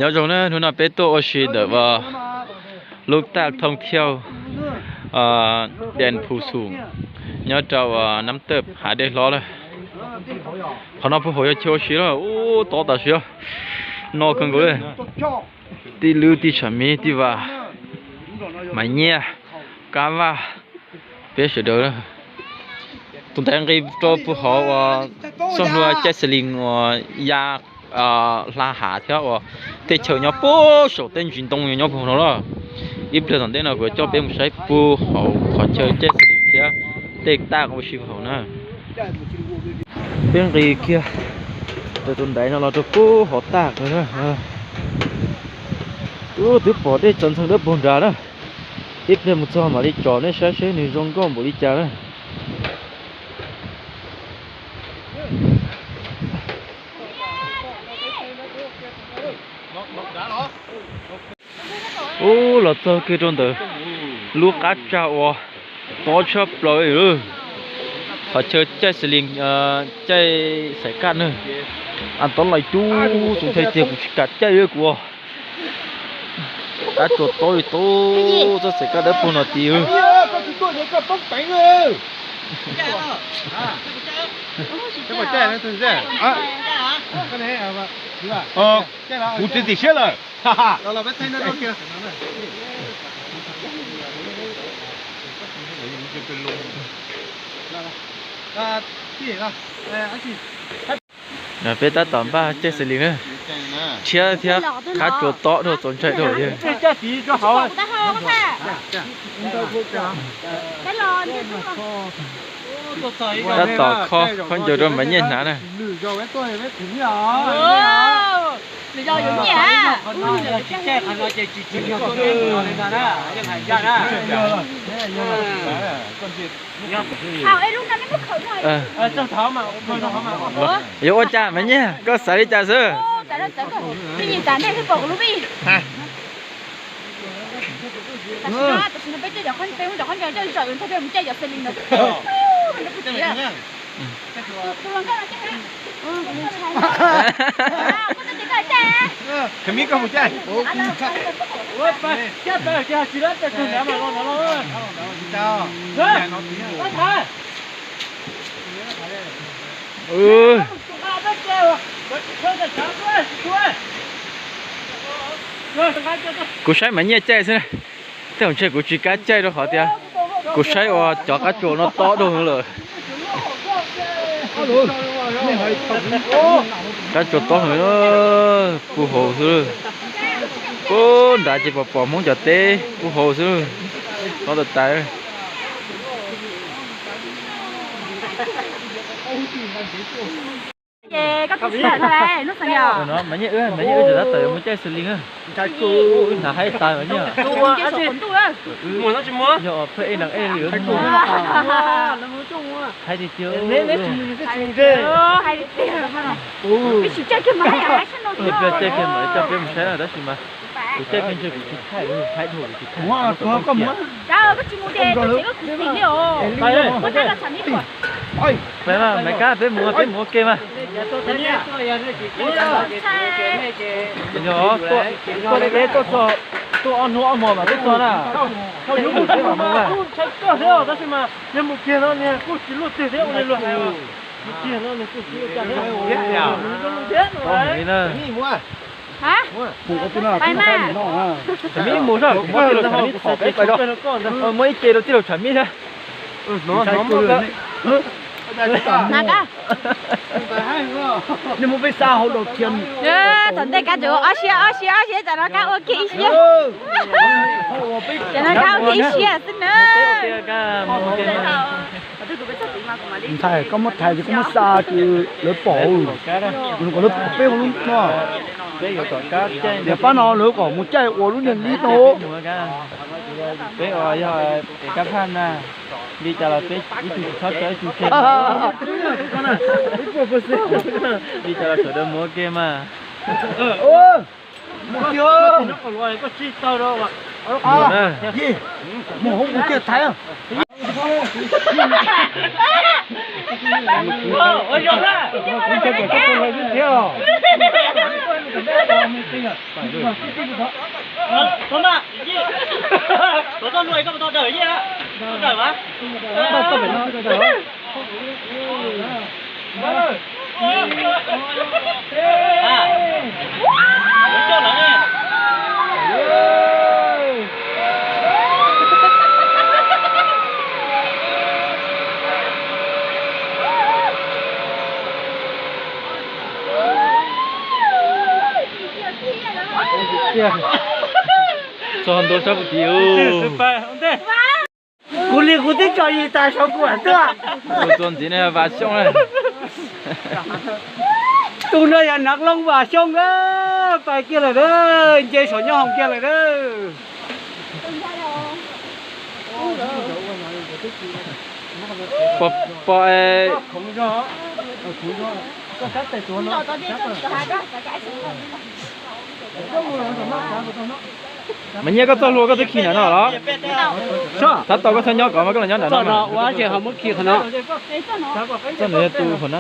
Nyob zoo na, hnub no peb tuaj ua si ntawm lub taj thoob thiauj Dees Phu Xum nyob rau Nab Tawj hav dej hlob na. Qhov no puag hauv yog chaw ua si lawm, ub tob tas siab no kawg nkaus li. Tij Lwb, tij Tshav Miv, tij Vam, Maiv Nyiaj, Kab Vaj, peb sawv daws. Tus ntaiv nqis rau puag hauv uas txoj hlua caij xas lis uas ya hla hav thiab uas tej chaw nyob puag saum tej ntsis ntoo nyob puag hauv no lawm. Ib pliag tom ntej no kuv coj peb mus saib puag hauv qhov chaw caij xas lis thiab tej taj ua si puag hauv na. Peb nqis kiag ntawm tus ntaiv no los rau puag hauv taj na. Ub, twb pom dej tsaus ntxeev dawb paug nrad na. Ib pliag mus txog mam li tsom nej saib seb nws zoo nkauj npaum li cas na. Ub, los txog kiag rau ntawm lub qab tsag uas tob tshaj plaws li. Qhov chaw caij xas lis, caij xaim kaj na. Ab, tob lais cub, txaus ntshai tiag, kuv tsis kam caij li kuv. Qab tsuas tob li tob, txoj xaim kaj dawb paug no tid. Kuv txiav txim siab lawm. Peb tab tom npaj caij xas lis na, tshiab thiab qab tsuas tob dhau, txaus ntshai dhau yawg. Tab tom khob khaub ncaws rau Maiv Nyiaj hnav na. Yuav ua cas Maiv Nyiaj, koj xav li cas xwb? Kuv saib Maiv Nyiaj caij xwb, tej zaum ntshe kuv tsis kam caij rau qhov tias kuv saib ua cov qab tsuas no tob dhau lawm. Qab tsuas tob heev, puag hauv xwb. Puag nrad ces pom pom Hmoob cov teb puag hauv xwb, tob tas tas. Ces koj tu siab lawm no, Maiv Nyiaj wb, Maiv Nyiaj wb tseem tab tom yuav mus caij xas lis na. Wb hnav haib tas Maiv Nyiaj. Yog phaj ej neeg ej li, haib tiag tiag. Caij kiag mam li coj peb mus saib na, tab sis mas kuv caij kiag ntshe kuv tsis thaij, haib dhau kuv tsis thaij. Peb mas Maiv Kab, peb mus, peb mus ua ke mas. Yog tuaj deb deb tuaj txog, tuaj ob hnub ob hmo mas tuaj txog na. Yuav mus tsis mus ntshai koj thiab, tab sis mas yog mus kiag no nws kuj tsis luaj twg thiab, ua li luag hais, mus kiag no nws kuj tsis ua cas thiab. Mus li na. Tsam Mib mus zog, kuv muab tij laug Tsam Mib txhais tes tshuav peb rau koj ntag. Muab ib ce rau tij laug Tsam Mib thiab. Nej muab peb xa hauv dau thiab. Tom ntej kab tsuas ob siab ob siab ob siab, tsam no kab ua kiag ib siab. Tsam no kab ua kiag ib siab xwb na. Ntxhais, koj muab thaiv ces koj muab xa ces lawv pom, kom lawv pom peb hauv lub no. Niam pab no lawv kom mus caij ua lub niag lib no. Peb ua yog es kab phaj na, li cas los peb ib tug tsis txhob tso ib tug tseg. Li cas los sawv daws mus ua ke mas. Mus kiag, mus hauv mus kiag thaiv. Txog ntua sab puag tid. Kuv li kuv twb tso yis tas saum kuv tuaj. Tus txuas ntxiv no yog Vam Xyooj na. Tus no yog Nav Looj Vam Xyooj na, pais kiag lawm na, nce saum nyob hoom kiag lawm na. Pom, pom, Mas Nyiaj, koj txoj hlua koj twb khi nram no los? Tab tom koj txhob nyob ko mas koj los nyob nram no. Ua tseem ho muab khi qhov no. Txoj no yog tus hauv no.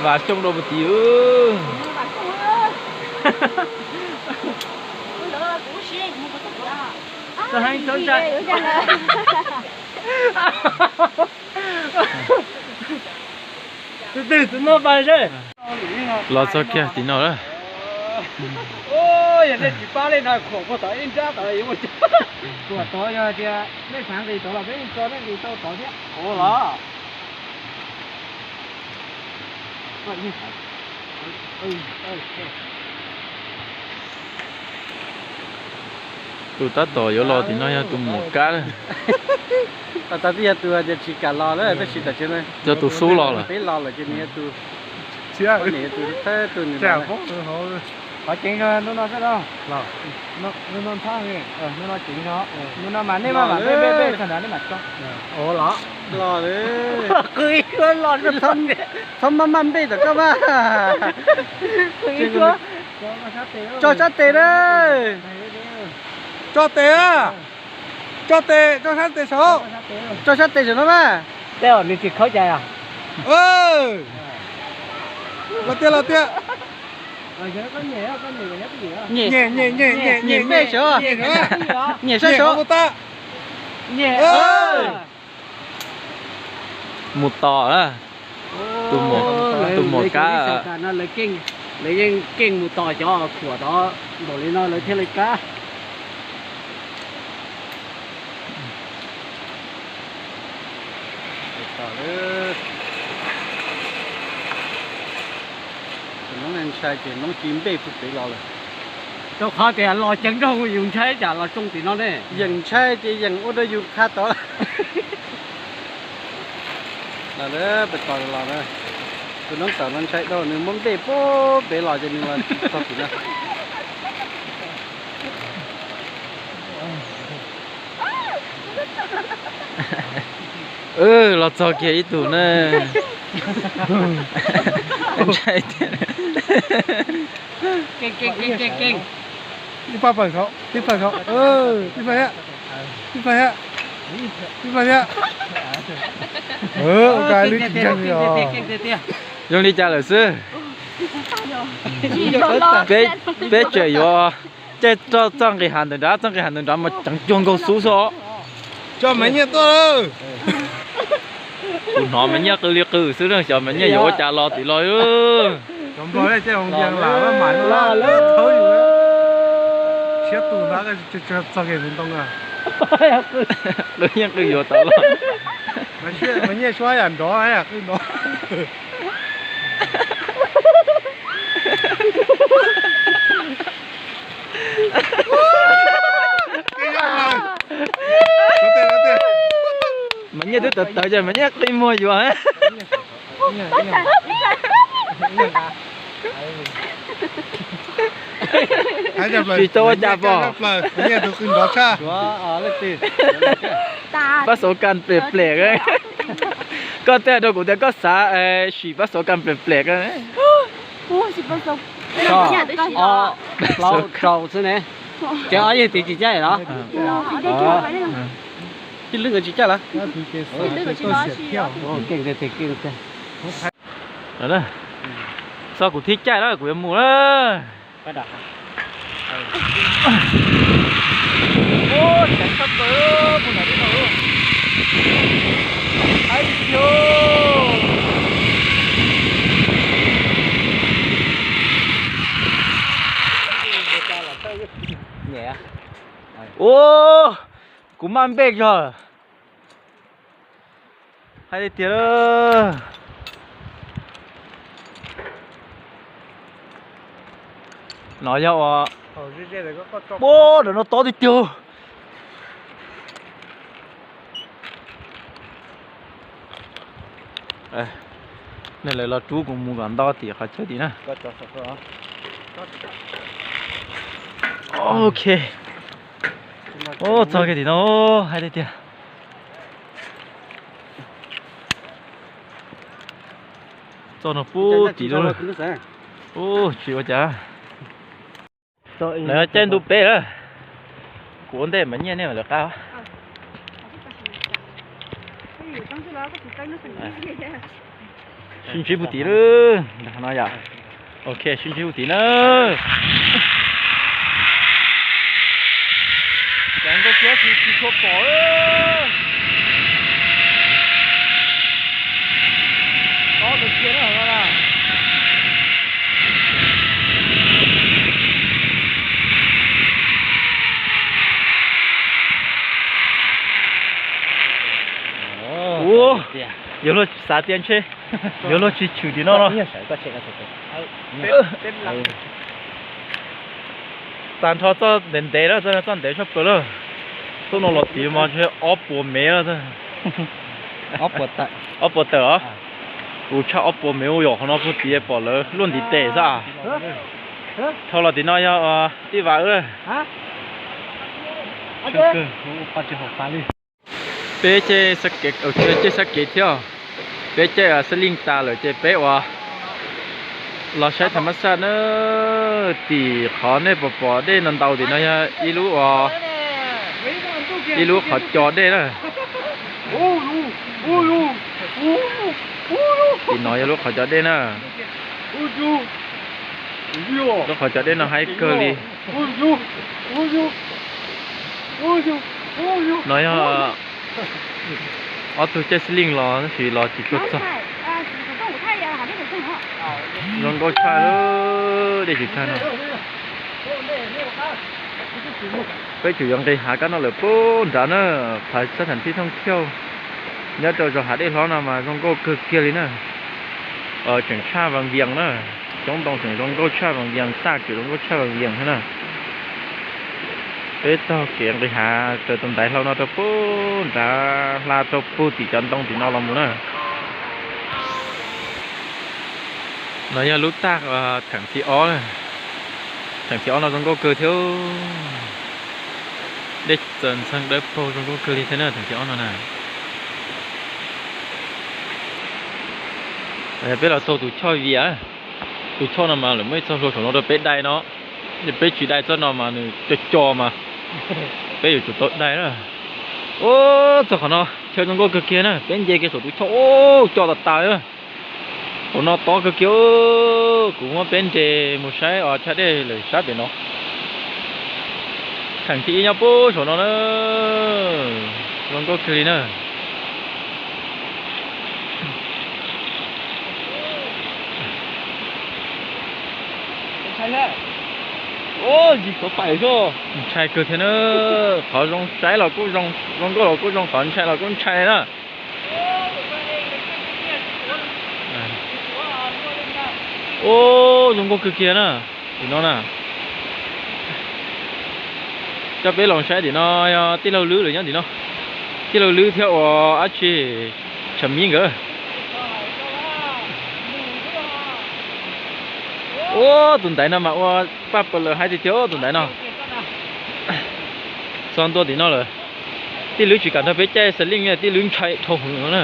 Vam Xyooj rau puag tid. Tus twg tus no pais seb. Los txog kiag tim no lawm. Yog nej tsis pab nej no khuam puag tom ib nrab tod yuav ua cas? Khuam tod yog tias nej xav nqis tod los peb yeej tso nej nqis tau tod thiab. Ua los. Tus tab tom yuav los tim no yog tus muam kab. Tab tom twb yog tus tias tsis kam los lawm tab sis tam sim no yog tus sub los lawm. Peb los lawm ces nws yog tus thiab, nws yog tus thawj tus nws los. Qhov ceev zog hnub no xwb lauj. Hnub no ntxhab, hnub no ceev zog, hnub no mas nej maj mam npej npej npej txog nrad nej mam tso. Los, qw ib suab los, txhob maj maj npej tom koj mas. Qw ib suab. Tso sab tes na. Tso tes a. Tso tes, tso sab tes saud. Tso sab tes saum no mas. Tej zaum nws tsis khaub cai os. Los tiag, los tiag. Nyem, nyem, nyem, nyem, nyem npej saud. Nyem sab saud. Mus tos na. Tus muam kab no lawv yeej keej mus tos cov khuam tod npaum li no lawv thiaj li kab. Tus noob ntshai ces noob ci npej puag pem los lawm. Rau qhov tias los ceev nrooj yus ntshai cas los tsoo tim no ne. Yeem ntshai ces yeem ua rau yus qha tod. Los lawm, peb tos los na. Tus noob tawm no ntshai dhau, nws muab npej puag pem los ces nws los txog tim no. Los txog kiag ib tug na. Ntshai tiag. Ib pab pawg saud, ib pawg saud, ib pawg thiab, ib pawg thiab, ib pawg thiab. Ua cas lwb tsis ntseeg li os. Zoo li cas lawm xwb? Peb tseem yuav caij txoj nqis hav ntawm nrad, txoj nqis hav ntawm nrad mas ceev cuag nkaug xub xwb os. Cov Maiv Nyiaj tuaj lawm. Kuv hnov Maiv Nyiaj qw li qw xwb, xyov Maiv Nyiaj yuav ua cas los tim los. Cov Nplog caij mus yees lam maj mam thawb yus. Siab tus ntag, txog kev ntoo a. Qw yeej qw yuav tau los. Maiv Nyiaj suab yam nrov yam qw nrov. Maiv Nyiaj twb tawv tawv ces Maiv Nyiaj qi muag yuav. Tsis tau ua cas pom. Pab xauv kas pem plem. Koj tej rau kuv tias koj xav sim pab xauv kas pem plem. Plaub rau xwb ne. Ces ob yawg twb tsis caij los? Tij Lwb nkawd tsis caij los? Txog kuv thiaj caij na, kuv yuav mus na. Ua, kuv maj npej zog. Hais tiag tiag, no yog ua, ua, ntawm no tob tiag tiag. Nej lawv los rub kuv mus kom ntau tim qhov chaw tim na. Ok. Ua, txog kiag tim no, hais tiag tiag. Txoj no pub tim lub. Ua, tsis ua cas. Lawv caij ntu peb lawm. Kuv ua ntej mas nyiaj nej mam lawv qab. Sib ntsib puag tim lawm, no yom. Ok, sib ntsib puag tim na. Cov nkauj kiab tsis tshua pom. Tob kawg kiag na. Ua, yuav luag xav tias ntshe yuav luag tsis tshwm tim no no. Tag nrho txoj ntev ntev lawm, txoj ntev tshaj plaws lawm. Txoj no los tid mas ntshe ob puas mev lawm. Ob puas tawm os. Kuv tshaj ob puas mev ua yom, qhov no puag tid pom lawv luaj ntiv tes xwb. Dhau los tim no yog tij Vam wb. Peb caij, caij sab kev thiab. Peb caij xab leej tas lawm ces peb ua los saib tham mas xaj na. Tim qhov nej pom pom dej no ntau tim no yog ib lub, ib lub qhov co dej na. Tim no yog lub qhov co dej na. Lub qhov co dej no haib kawg li. No yog ob tug caij xab leej los tab sis los tsis tshua txog. Zoo nkauj tshaj, dej tsis tshaj no. Peb tsum yuav nqis hav kab no lawm puag nrad na, phav sab tham thib thooj thiauj nyob rau zos hav dej hlob no mas zoo nkauj kawg kiag li na. Tseem tshaj Vaj Vias na, xyoob ntoo tseem zoo nkauj tshaj Vaj Vias, tag tseem zoo nkauj tshaj Vaj Vias thiab na. Peb taug kev nqis hav raws tus ntaiv hlau no rau puag nrad hla rau puag tim cov ntoo tim no los mus na. No yog lub tag theem thib ob, theem thib ob no zoo nkauj kawg thiab. Dej txawm ntxhee dawb paug zoo nkauj kawg li thiab na, theem thib ob no na. Peb los taug tus choj vias, tus choj no mas lawv muaj ib txoj hlua saum no rau peb dai no. Yog peb tsis dai txoj no mas nws co co mas peb yuav tsum tau dai na. Ua, txog qhov no chaw zoo nkauj kawg kiag na, peb nce kiag saum tus choj, ua, co tas tas. Hauv no tob kawg kiag, kuv muab peb nres mus saib os, chaw dej lawm sab pem no. Theem thib ib nyob puag saum no na, zoo nkauj kawg li na. Ntshai kawg thiab na, qhov zoo saib los kuj zoo, zoo nkauj los kuj zoo, qhov ntshai los kuj ntshai na. Ua, zoo nkauj kawg kiag na, tim no na. Coj peb los saib tim no, yog tij laug Lwb lawv nyob tim no. Tij laug Lwb thiab ua dab tsi, Tshav Mib nkawd. Ua, tus ntaiv no mas ua paj pawg lawv haib tiag tiag tus ntaiv no. Txog ntua tim no lawm. Tij Lwb tsis kam nrog peb caij xas leej, tij Lwb ntshai dhau hwv no na.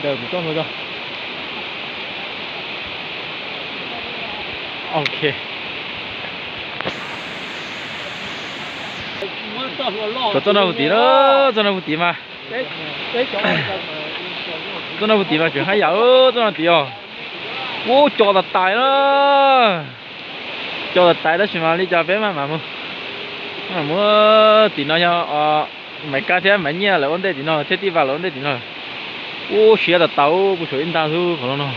Daws kuv txoj hlua tso. Ok. Tsov txoj no puv tim na, txoj no puv tim mas, txoj no puv tim mas tseem haj yam, txoj no tim os. Ub, co tas tais na. Co tas tais tab sis mas li cas peb mam mus, mam mus tim no yog Maiv Kab thiab Maiv Nyiaj lawv ua ntej tim no thiab Tij Vas lawv ua ntej tim no. Ub, siab tas tas, kuv saum ib ntag xwb qhov no no.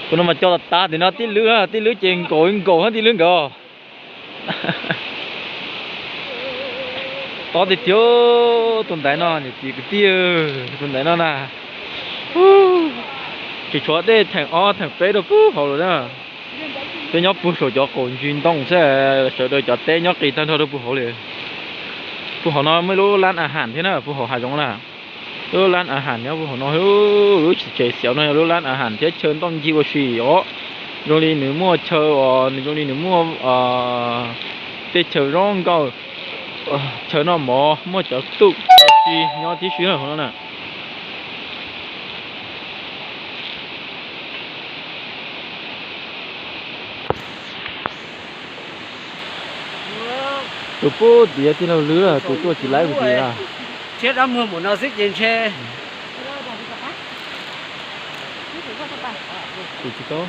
Tus no mas co tas tas tim no tib lwb, tib lwb ces nkaum nkaum hab tib lwb nkawd. Tob tiag tiag, tus ntaiv no niam txiv kwv tij, tus ntaiv no na. Tseem tshuav tej theem ob theem peb rau puag hauv lawm na. Peb nyob puag saum cov qaum ntsis ntoo xwb, sawv daws cov teb nyob qis tag nrho rau puag hauv li. Puag hauv no muaj lub lab a has thiab na, puag hauv hav zoov na. Lub lab a has nyob puag hauv no, lub tsev xiav no yog lub lab a has thiab chaw ntoj ncig ua si os. Zoo li nws muaj chaw os, nws zoo li nws muaj tej chaw zoo nkauj. Chaw noj mov, muaj cov tuj ua si nyob tib si na hauv no na. Tus pub tiav tij laug lwb, tus tuaj tsis laib mus tsis na. Thiab dab muag npaum no xwb ces ntshe tus tsis tau.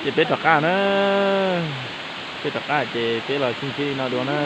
Ces peb rov qab na, peb rov qab ces peb los sib ntsib li no dua na.